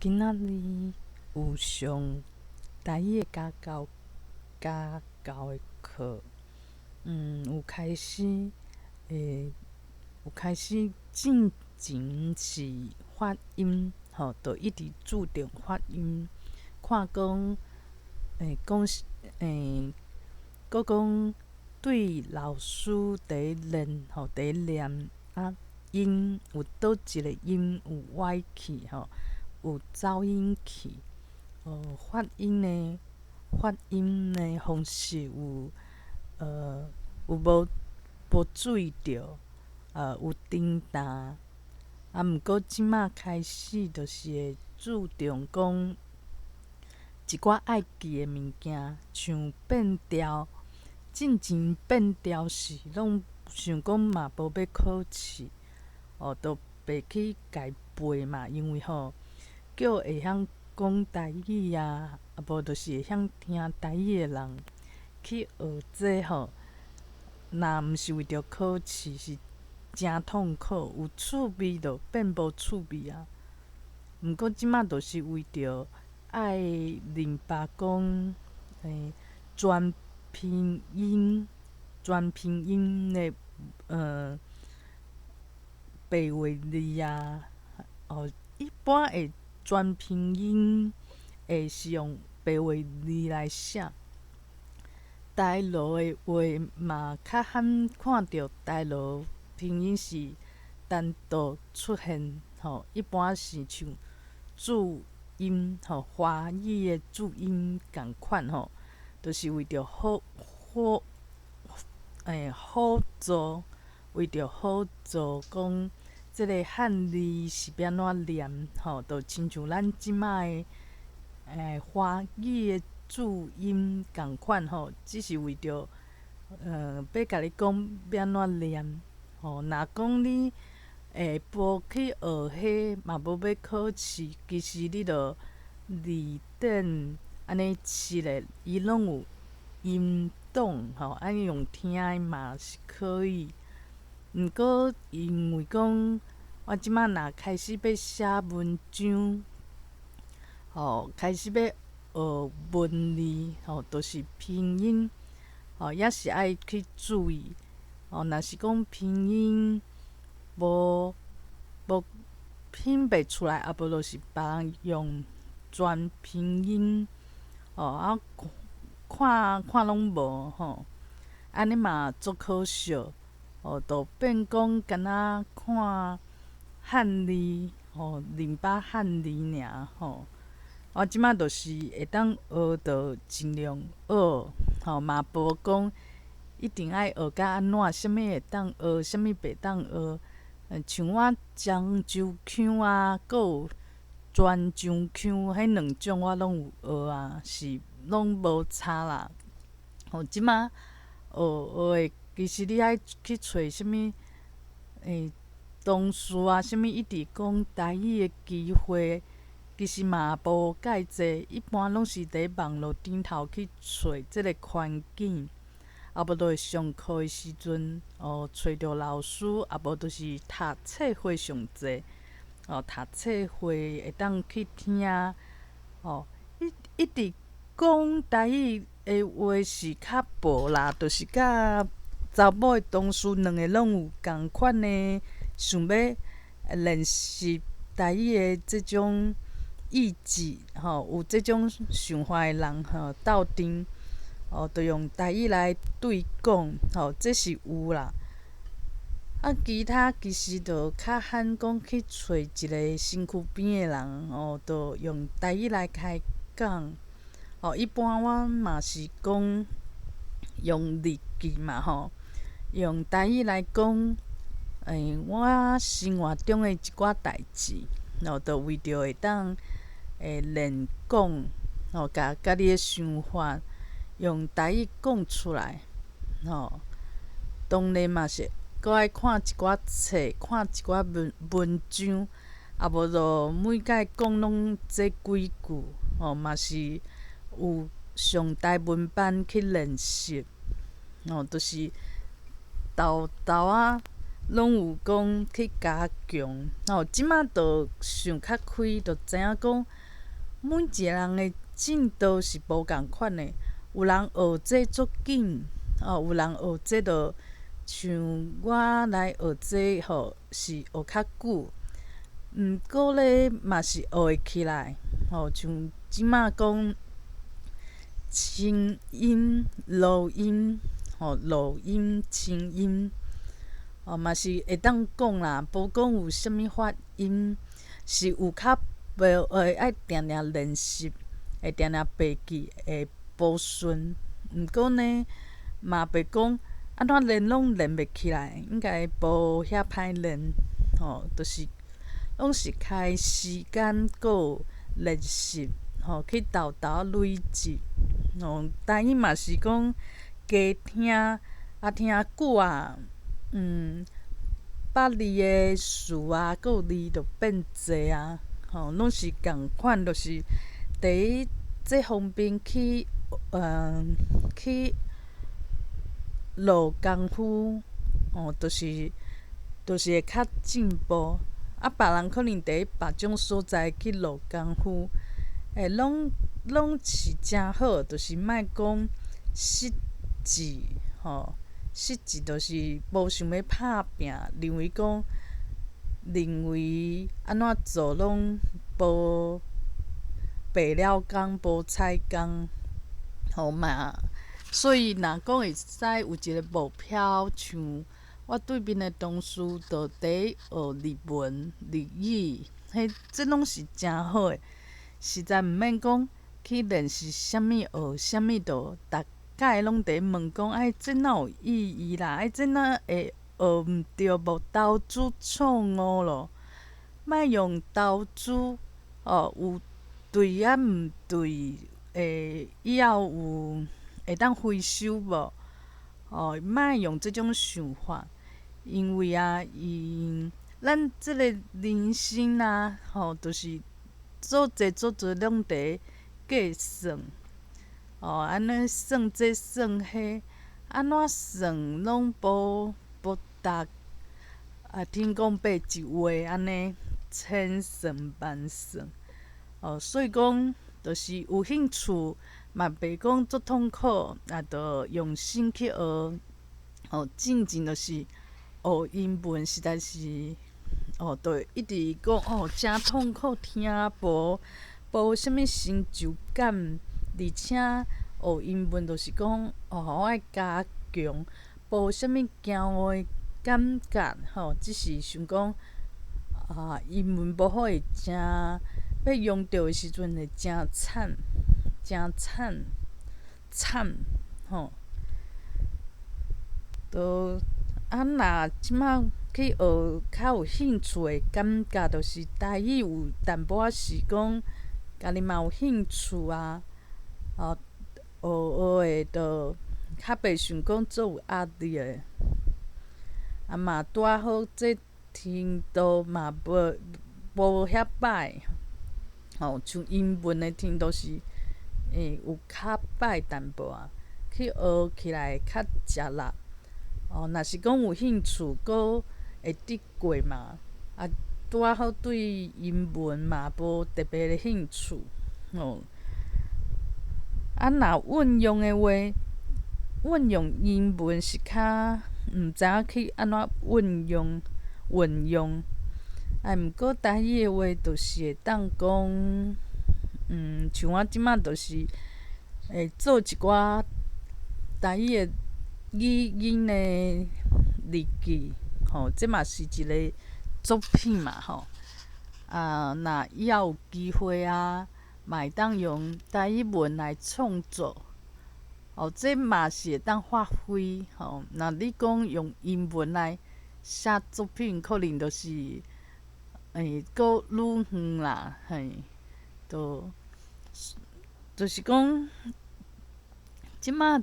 今仔日有上台語的家教的課，有開始進前是發音，吼，就一直注重發音，看講，講閣講對老師佇練，吼，佇念啊音有佗一个音有歪去，吼，有走音去，哦，發音的方式有無注意著，有重澹，啊，毋過這馬開始就是會注重講一寡愛記的物件，像變調，進前變調是攏想講嘛無欲考試，哦，就袂去共背嘛，因為吼叫會曉講台語啊，啊無就是會曉聽台語的人去學這吼，若毋是為著考試，是誠痛苦，有趣味就變無趣味啊。毋過這馬就是為著愛明白講，全拼音的白話字啊，哦，一般會全拼音會是用白話字來寫。台羅的話嘛較罕看著台羅拼音是單獨出現，吼，一般是像注音，吼，華語的注音仝款，吼，就是為著好好輔助，為著輔助講這个漢字是欲按怎念，吼，就親像咱這馬的華語的注音仝款，吼，只是為著欲共你講欲按怎念，吼，若講你會無去學彼，嘛無欲考試，其實你著字典按呢試咧，伊攏有音檔，吼，按呢用聽的嘛是可以。毋過因為講我這馬若開始欲寫文章，吼，開始欲學文字，吼，就是拼音，吼，也是愛去注意。吼，若是講拼音無拼袂出來，啊無就是別人用全拼音，吼，啊看看攏無吼，按呢嘛足可惜，吼，就變講敢若看漢字，吼，認捌漢字爾，吼。我這馬就是會當學就盡量學，吼，嘛無講一定愛學甲按怎，啥物會當學，啥物袂當學。像我漳州腔啊，閣有泉州腔，彼兩種我攏有學啊，是攏無差啦。吼，這馬學學的，其實你愛去揣啥物同事啊，啥物一直講台語的機會，其實嘛無蓋濟，一般攏是佇網路頂頭去揣這个環境，啊無就會上課的時陣，哦，揣著老師，啊無就是讀冊會上濟，哦，讀冊會會當去聽，哦，一直講台語的話是較薄啦，就是佮查某的同事兩个攏有仝款的想欲練習台語的這種意志，吼，有這種想法的人吼鬥陣，哦，就用台語來對講，吼，這是有啦。啊，其他其實就較罕講去揣一个身軀邊的人，哦，就用台語來開講。哦，一般我嘛是講用日記嘛，吼，用台語來講，我生活中的一寡代誌，哦，就為著會當練講，吼，共家己的想法用台語講出來，吼，當然嘛是閣愛看一寡冊，看一寡文章，啊無就每擺講攏這幾句，吼，嘛是有上台文班去練習，吼，就是沓沓仔攏有講去加強。吼，這馬就想較開，就知影講每一个人的進度是無仝款的。有人學這足緊，哦，有人學這就像我來學這吼，是學較久。毋過咧，嘛是學會起來，吼，像這馬講清音、濁音，吼，濁音、清音，哦，嘛是會當講啦，無講有啥物發音，是有較無會愛定定練習，會定定背記，會無順。毋過呢，嘛袂講按怎練攏練袂起來，應該無遐歹練，吼，就是攏是開時間閣練習，吼，去沓沓累積，吼，台語嘛是講加聽，啊聽久啊，捌字的詞啊，閣有字就變濟啊，吼，攏是仝款，就是佇這方面去，去落工夫，吼，就是會較進步。啊，別人可能佇別種所在去落工夫，會攏攏是誠好，就是莫講失志，吼，失志就是無想欲拍拚，認為講認為按怎做攏無白了工，無彩工，吼嘛。所以若講會使有一個目標，像我對面的同事就佇學日文、日語，彼這攏是誠好的。實在毋免講去練習啥物，學啥物，就逐擺攏佇問講，哎，這哪有意義啦？哎，這哪會學毋著無投資錯誤咯？莫用投資哦，有對抑毋對？會以後有會當回收無？哦，莫用這種想法，因為啊，伊咱這個人生啊，吼，就是做濟做濟攏佇計算，哦，按呢算這算彼，按怎算攏無無達啊，天公伯一話按呢千算萬算，哦，所以講就是有興趣，嘛袂講足痛苦，啊，就用心去學，哦，進前就是學英文，實在是，哦，就一直講哦，誠痛苦，聽無無啥物成就感，而且學英文就是講，哦，我愛加強，無啥物驕傲的感覺，吼，只是想講，啊，英文無好會誠，欲用著的時陣會誠慘，誠慘，慘，吼。就啊，若這馬去學較有興趣的感覺，就是台語有淡薄仔是講，家己嘛有興趣啊，哦，學學的就較袂想講足有壓力的。啊嘛拄仔好，這程度嘛無無遐歹，吼，像英文的程度是會有較歹淡薄仔，去學起來較食力。哦，若是講有興趣，閣會得過嘛。啊，拄仔好對英文嘛無特別的興趣，吼。啊，若運用的話，運用英文是較毋知影去按怎運用運用。啊，毋過台語的話，就是會當講，像我這馬就是會做一寡台語的語音的日記，吼，這嘛是一個作品嘛，吼。啊，若以後有機會啊，嘛會當用台語文來創作，哦，這嘛是會當發揮，吼。若你講用英文來寫作品，可能就是，閣愈遠啦，嘿，就是講，這馬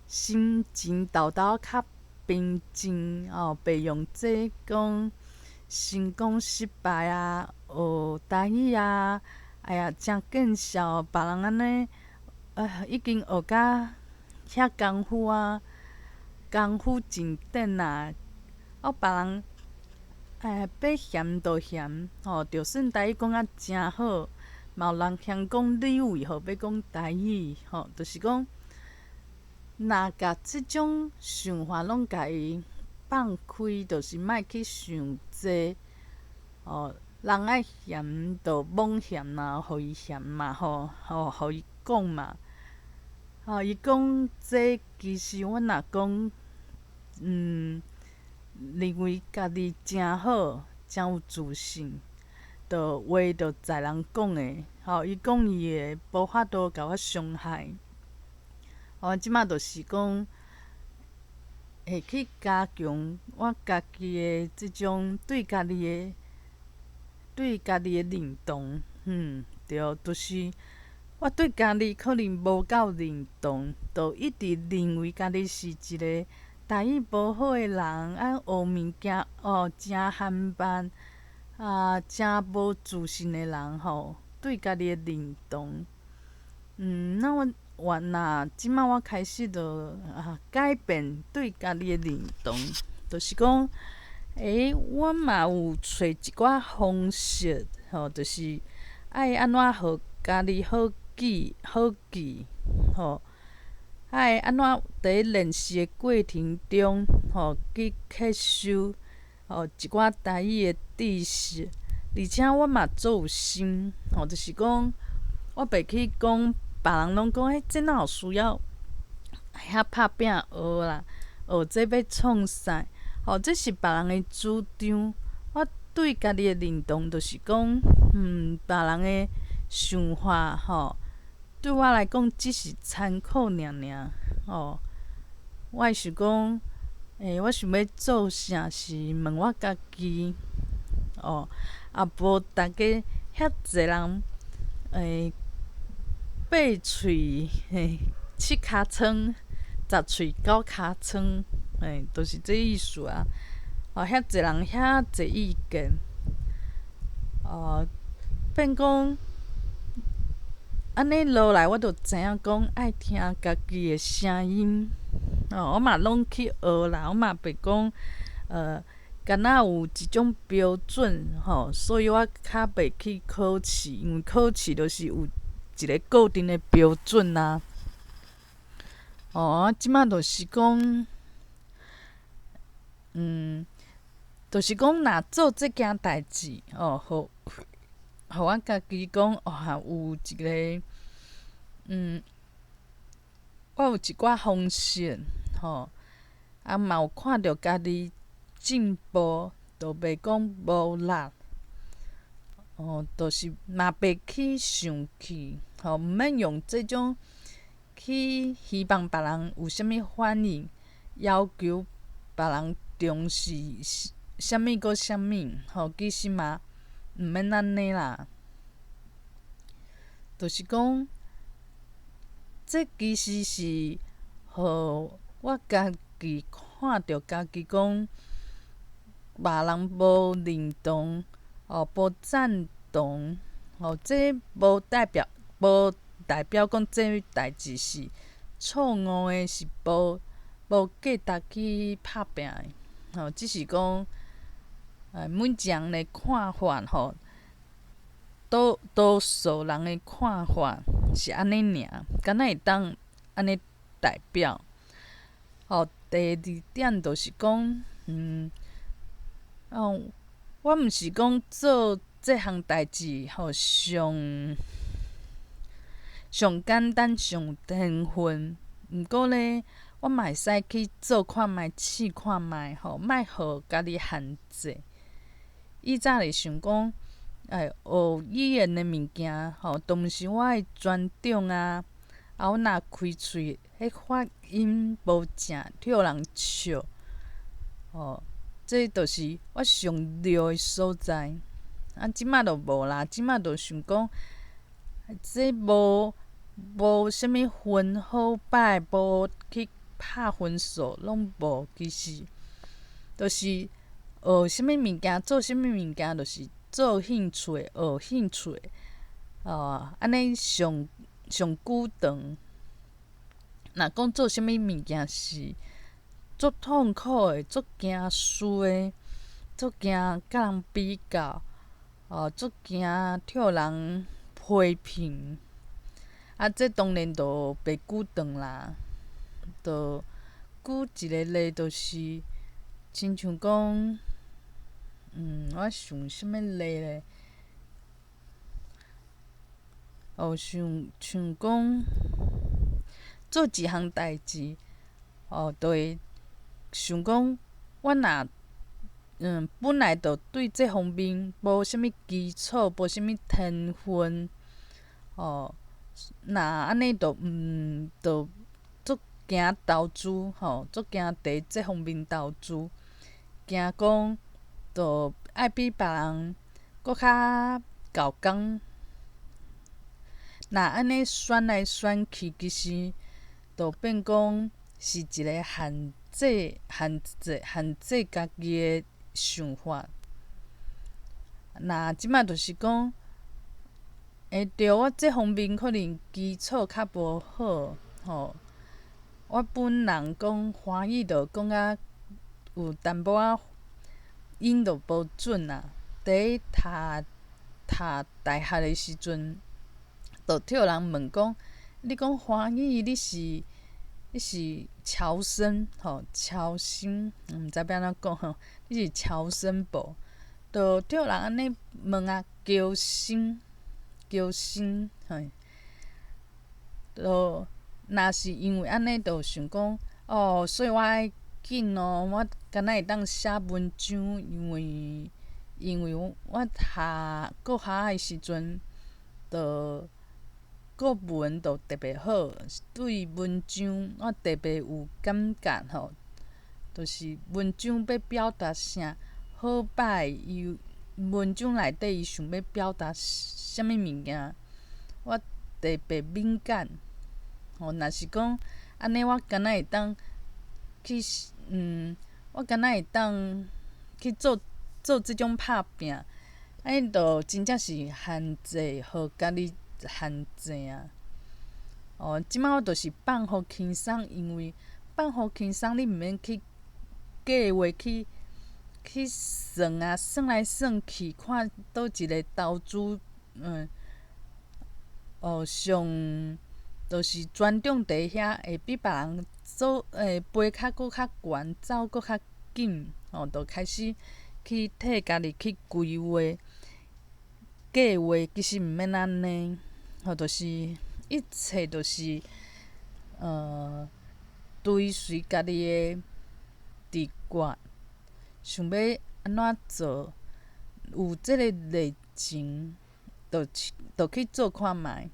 心情沓沓較平靜，哦，袂用這講成功失敗啊，學台語啊，哎呀，誠見笑，別人按呢，已經學甲遐功夫啊，功夫真頂啊，哦，別人欲嫌就嫌，吼，就算台語講啊誠好，嘛有人嫌講你為何欲講台語，吼，就是講，若共這種想法攏共伊放開，就是莫去想這，哦，人愛嫌就罔嫌啦，予伊嫌嘛，吼，吼，予伊講嘛，吼，伊講這其實阮若講，認為家己誠好，誠有自信，就話就在人講的，吼，伊講伊的，無法度共我傷害。我這馬就是講，會去加強我家己的這種對家己的認同，對，就是我對家己可能無夠認同，就一直認為家己是一個台語無好的人，啊，學物件哦，誠緩慢，啊，誠無自信的人吼，對家己的認同，那我原來這馬我開始就啊改變對家己的認同，就是講，我嘛有揣一寡方式，吼，就是愛按怎予家己好記好記，吼。愛按怎佇練習的過程中，吼，去吸收吼一寡台語的知識，而且我嘛足有心，吼，就是講我袂去講別人攏講，這哪有需要遐拍拚學啦，學這欲創啥？吼，這是別人的主張。我對家己的認同就是講，別人的想法，吼，對我來講只是參考爾爾，吼。我會想講，我想欲做啥是問我家己，哦，啊無逐家遐濟人，八喙七尻川，十喙九尻川，就是這意思啊。哦，遐濟人遐濟意見，哦，變講按呢落來，我就知影講愛聽家己的聲音。哦，我嘛攏去學啦，我嘛袂講，敢若有一種標準吼，所以我較袂去考試，因為考試就是有一個固定的標準啊。哦，這馬就是講，就是講，若做這件代誌，哦，予我家己講，哦，有一個，我有一寡方式，吼，啊嘛有看著家己進步，就袂講無力，哦，就是嘛袂去生氣，吼，毋免用這種去希望別人有啥物反應，要求別人重視啥物閣啥物，吼，其實嘛毋免按呢啦，就是講，這其實是予我家己看著家己講，別人無認同，哦，無贊同，哦，這無代表講這代誌是錯誤的，是無價值去拍拚的，吼，只是講，每一人的看法，吼，多數人的看法是按呢爾，敢若會當按呢代表。吼，第二點就是講，哦，我毋是講做這項代誌，吼，上上簡單、上有天分，毋過咧，我嘛會使去做看覓、試看覓，吼，莫予家己限制。以早會想講，學語言的物件，吼，都毋是我的專長啊。啊，我若開喙，彼發音無正，予人笑，吼，這就是我上弱的所在。啊，這馬就無啦，這馬就想講，這無啥物分好歹，無去拍分數，攏無。其實，就是學啥物物件，做啥物物件，就是做興趣的，學興趣的，哦，按呢上上久長。若講做啥物物件是足痛苦的，足驚輸的，足驚佮人比較，哦，足驚予人批評。啊，這當然就袂久長啦。就舉一个例，就是親像講，我想啥物例咧？哦，想像講做一項代誌，哦，就會想講，我若本來就對這方面無啥物基礎，無啥物天分，哦，若按呢就毋就足驚投資吼，足驚佇這方面投資，驚講就愛比別人閣較猴工。若按呢選來選去，其實就變講是一个限制、限制、限制家己的想法。若這擺就是講，會對我這方面可能基礎較無好，吼。我本人講華語就講甲有淡薄仔音就無準啊。佇讀讀大學的時陣，就予人問講：你講華語，你是僑生吼？僑生，毋知欲按怎講吼？你是僑生無？就予人按呢問啊，僑生，僑生，嘿。就若是因為按呢，就想講哦，所以我愛緊哦，我敢若會當寫文章，因為我讀國校的時陣，就國文就特別好，對文章我特別有感覺吼，就是文章欲表達啥好歹，伊文章內底伊想欲表達啥物物件，我特別敏感。吼，若是講按呢，我敢若會當去，我敢若會當去做做這種拍拚，按呢就真正是限制，予家己限制啊。哦，這擺我就是放予輕鬆，因為放予輕鬆，你毋免去計劃去去算啊，算來算去，看佗一个投資，哦，上就是專注佇遐，會比別人做會飛較閣較懸，走閣較緊，哦，就開始去替家己去規劃計劃，其實毋免按呢，吼，就是一切就是，追隨家己的直覺，想欲按怎做，有這个熱情，就去做看覓，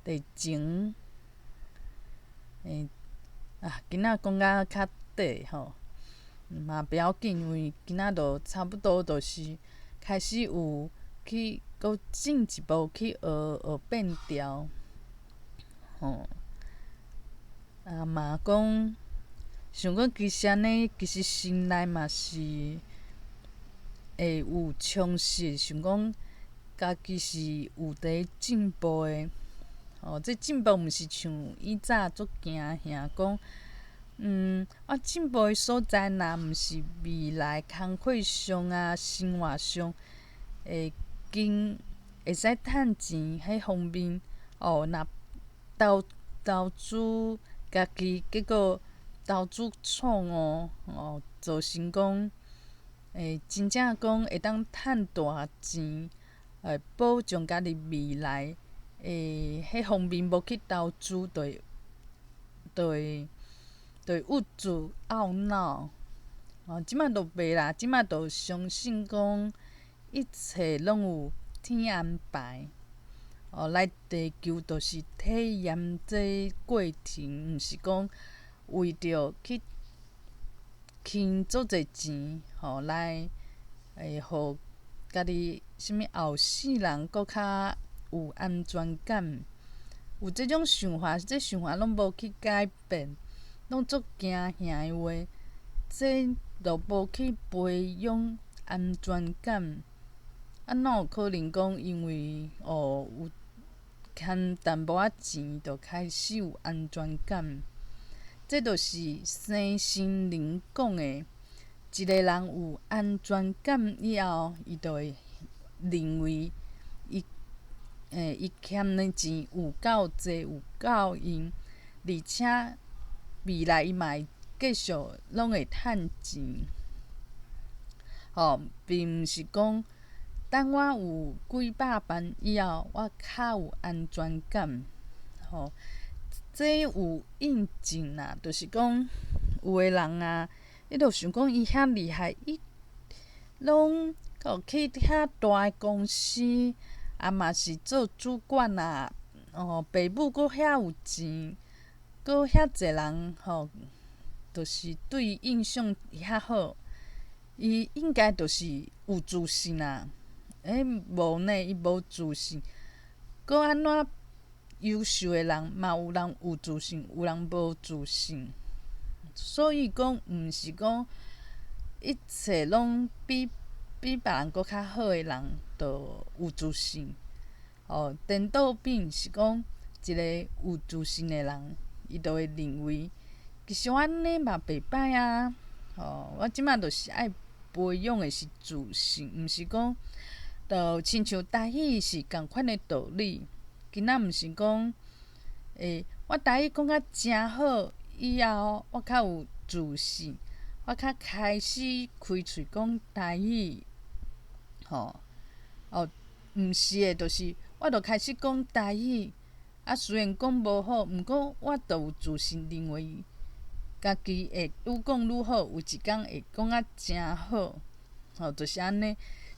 熱情，欸，啊，今仔講甲較短吼，嘛不要緊，因為今仔就差不多就是開始有去閣進一步去學學變調，吼，啊嘛講，想講其實按呢，其實心內嘛是會有充實，想講家己是有佇進步的，哦，這進步毋是像以早足驚嚇講，我進步的所在，若毋是未來工課上啊、生活上會經會使趁錢彼方面，哦，若投投資家己，結果投資錯誤，哦，造成講，會真正講會當趁大錢，會保障家己未來，會彼方面無去投資，就會鬱卒懊惱。哦，這擺就袂啦，這擺就相信講一切攏有天安排。哦，來地球就是體驗這過程，毋是講為著去賺足濟錢，吼來會予家己啥物後世人閣較有安全感。有這種想法，這想法攏無去改變，攏足驚嚇的話，這就無去培養安全感。啊，哪有可能講因為哦有趁淡薄仔錢就開始有安全感？這就是聖心靈講的，一个人有安全感以後，伊就會認為伊伊欠的錢有夠濟，有夠用，而且未來伊嘛會繼續攏會趁錢。吼，並毋是講等我有幾百萬以後，我較有安全感。吼，這有印證啦，就是講有的人啊，伊就想講伊遐厲害，伊攏去遐大的公司，啊嘛是做主管啊，哦，爸母閣遐有錢，閣遐濟人吼，就是對伊印象遐好，伊應該就是有自信啊。欸，無呢，伊無自信。閣按怎優秀的人，嘛有人有自信，有人無自信。所以講，毋是講一切攏比別人閣較好的人，就有自信。哦，顛倒變是講一个有自信的人，伊就會認為，其實我按呢嘛袂䆀啊。吼，我這馬就是愛培養的是自信，毋是講，就親像台語是仝款的道理。今仔毋是講，欸，我台語講甲誠好以後，我較有自信，我較開始開喙講台語，吼，哦，毋是的，就是我就開始講台語，啊，雖然講無好，毋過我就有自信，認為家己會愈講愈好，有一工會講甲誠好，吼，就是按呢。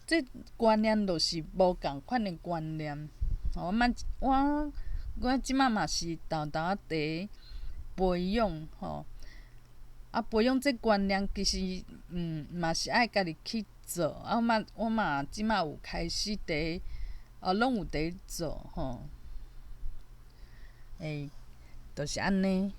這觀念就是無仝款的觀念。吼，我這馬嘛是沓沓仔佇培養，吼，啊，培養這觀念其實，嘛是愛家己去做，啊，我嘛這馬有開始佇，啊，攏有佇做，吼，欸，就是按呢。